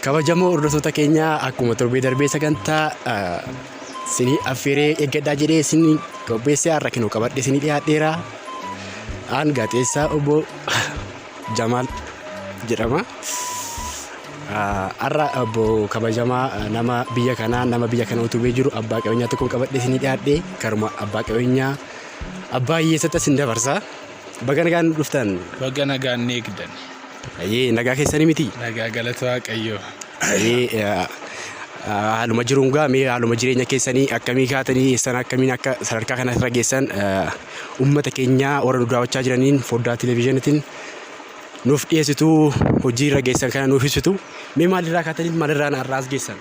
Kabajamoo hordoftoota keenyaa, akkuma torbee darbee sagantaa sinii affeeree eeggadhaa jedhee isin qopheessee har'a kinoo qabadhee isinii dhiyaadheera. Aan gaazexeessaa obbo Jamaal jedhama. Har'a obbo kabajamaa nama biyya kanaa, nama biyya kana utubee jiru, abbaa qabeenyaa tokkoon qabadhee isinii dhiyaadhee karuma abbaa qabeenyaa abbaa hiyyeessatti isin dabarsa. Baga nagaan nu dhuftan. Baga nagaan ni eegdan. Ayyee, nagaa keessanii miti? Nagaa, galata Waaqayyoo. Ayyee, haaluma jiruun gaa mee haaluma jireenya keessanii akkamii kaatanii eessan, akkamiin akka sadarkaa kana irra geessan uummata keenyaa warra nu daawwachaa jiraniin foddaa televezyiiniitiin nuuf dhiyeessitu, hojii irra geessan kana nuuf ibsitu. Mee maalirraa kaatanii maalirraan har'aas geessan?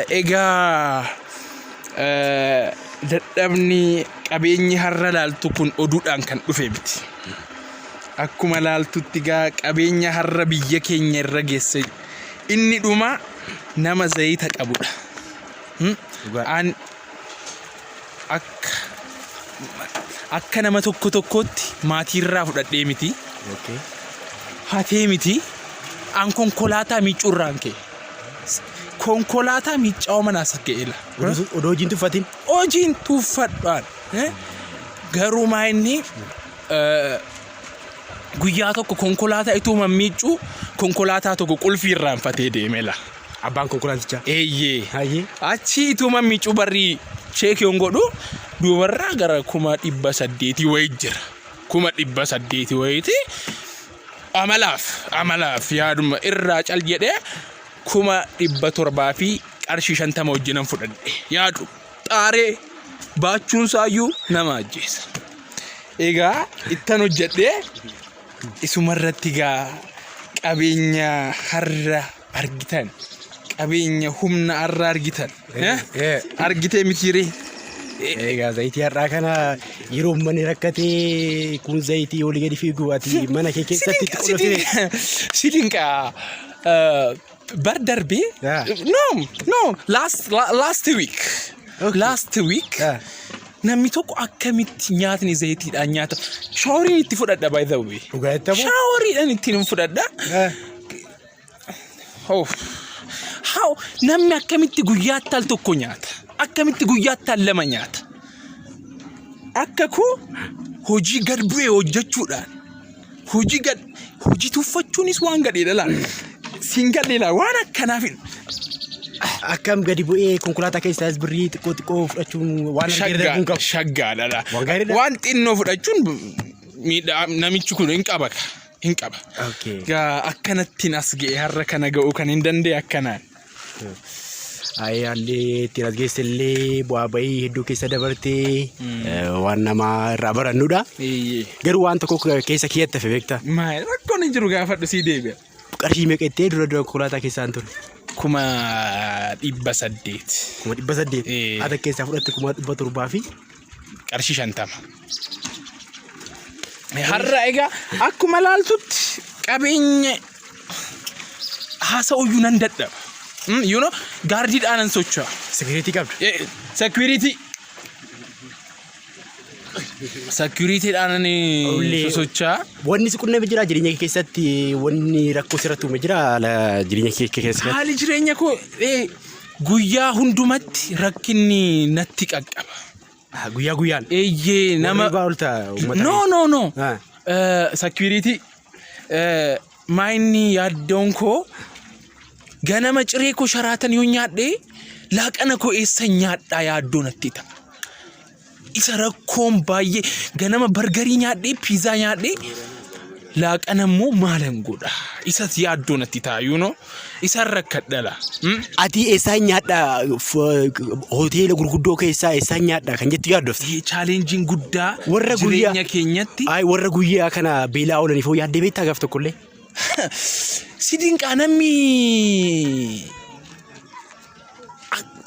Egaa dadhabni qabeenyi har'a laaltu kun oduudhaan kan dhufe miti. Akkuma laaltutti gaa qabeenya har'a biyya keenya irra geesse inni dhuma nama zayita qabudha. Dhugaa. An akka nama tokko tokkootti maatiirraa fudhadhee miti. Hatee miti. An konkolaataa miiccuurraan ka'e. Konkolaataa miiccaa'oo manaas ga'eela. Odoo hojiin tuffatin. Hojiin tuffadhaan. Garuu maa inni guyyaa tokko konkolaataa ituma miiccuu konkolaataa tokko qulfii irraanfatee deemela. Abbaan konkolaatichaa. Eeyyee. Hayyee. Achi ituma miiccuu barrii check yoon godhu duubarraa gara 800,000 wayii jira. 800,000 wayiiti. Amalaaf yaaduma irraa cal jedhee 700,000 fi qarshii 50 wajjinan fudhadhe. Yaadu xaaree baachuun isaayyuu nama ajjeesa. Egaa ittan hojjedhee isumarratti gaa qabeenya har'a argitan, qabeenya humna har'a argitan argitee mitiiree. Egaa zayitii har'aa kana yeroo uummanni rakkatee kun zayitii olii gadi fiigu ati mana kee keessatti itti qolofee. Si dinqa, bar darbee, no, last week, last week namni tokko akkamitti nyaatni zayitiidhaan nyaata, showeriin itti fudhadha, by the way. Dhugaa jettamoo? Showeriidhaan ittiin fudhadha. Oh. How namni akkamitti guyyaatti al tokko nyaata? Akkamitti guyyaatti al lama nyaata? Akka koo hojii gad bu'ee hojjechuudhaan, hojii gad hojii tuffachuunis waan gadheedha laal. Siin gadheedha waan akkanaaf. Akkam gadi bu'ee konkolaataa keessaas birrii xiqqoo xiqqoo fudhachuun waan argee darbuun qabu. Shaggaadha laa. Waan gaariidha. Waan xinnoo fudhachuun miidhaa namichi kun hin qaba. Hin qaba. Gaa akkanattiin as ga'e, har'a kana ga'uu kan hin danda'e akkanaan. Ayi, haalli ittiin as geesse illee bu'aa bahii hedduu keessa dabartee waan nama irraa barannudha. Garuu waan tokko keessa kiyyatti hafe, beektaa? Maal? Rakkoon hin jiru, gaafadhu, sii deebi'a. Qarshii meeqa ittee dura dura konkolaataa keessaan ture? 800,000. 800,000. Ati keessaa fudhatte 700,000 fi qarshii 50. Har'a egaa akkuma laaltutti qabeenya haasa'uyyuu nan dadhaba. Guardiidhaan nan socho'a. Security qabda. Security. Securityidhaan sosocho'a. Wanni si qunname jira jireenya kee keessatti, wanni rakkoo sirratti uume jira haala jireenya kee keessatti? Haali jireenya koo guyyaa hundumatti rakkinni natti qaqqaba. Ah, guyyaa guyyaan. Eeyyee, nama. Warri oolta uummata. No, no, no. Security. Maayinni yaaddoon koo ganama ciree koo sharaatan yoo nyaadhe laaqana koo eessa nyaadhaa yaaddoo natti ta'a. Isa rakkoon baay'ee ganama burgerii nyaadhee, pizza nyaadhee, laaqana immoo maalan godha? Isas yaaddoo natti ta'a. Isan rakkadhala. Ati eessaan nyaadhaa, hoteela gurguddoo keessaa eessaan nyaadhaa kan jettu yaaddofta. Challengeiin guddaa Warra guyyaa- jireenya keenyatti. Ay, warra guyyaa kana beelaa oolaniif hoo yaaddee beektaa gaaf tokkollee? Si dinqaa, namni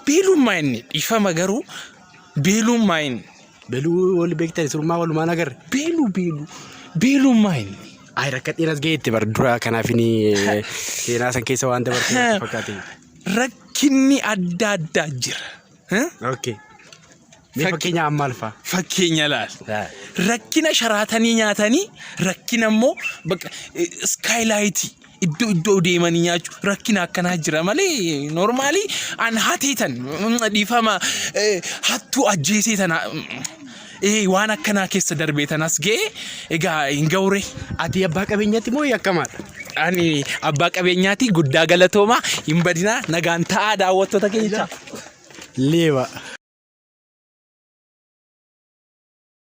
beelummaa inni dhiifama, garuu beelummaa inni. Beeluu wal beektan surmaa walumaan agarre. Beeluu, beeluu, beelummaa inni. Ay, rakkadheen as ga'eetti bar dura, kanaaf inni seenaa san keessa waan dabarte natti fakkaate. Rakkinni adda addaa jira. Okay. Mee fakkeenya maal fa'a? Fakkeenya laal. Rakkina sharaatanii nyaatanii, rakkina immoo bakka Skylight Iddoo iddoo deemanii nyaachuu rakkina akkanaa jira malee normally an hateetan dhiifama hattuu ajjeesee tana waan akkanaa keessa darbee tanas ga'e egaa hin ga'ure. Ati abbaa qabeenyaatti moo yakkamaadha? Ani abbaa qabeenyaati. Guddaa galatooma, hin badinaa, nagaan ta'aa daawwattoota keenya. Leeba.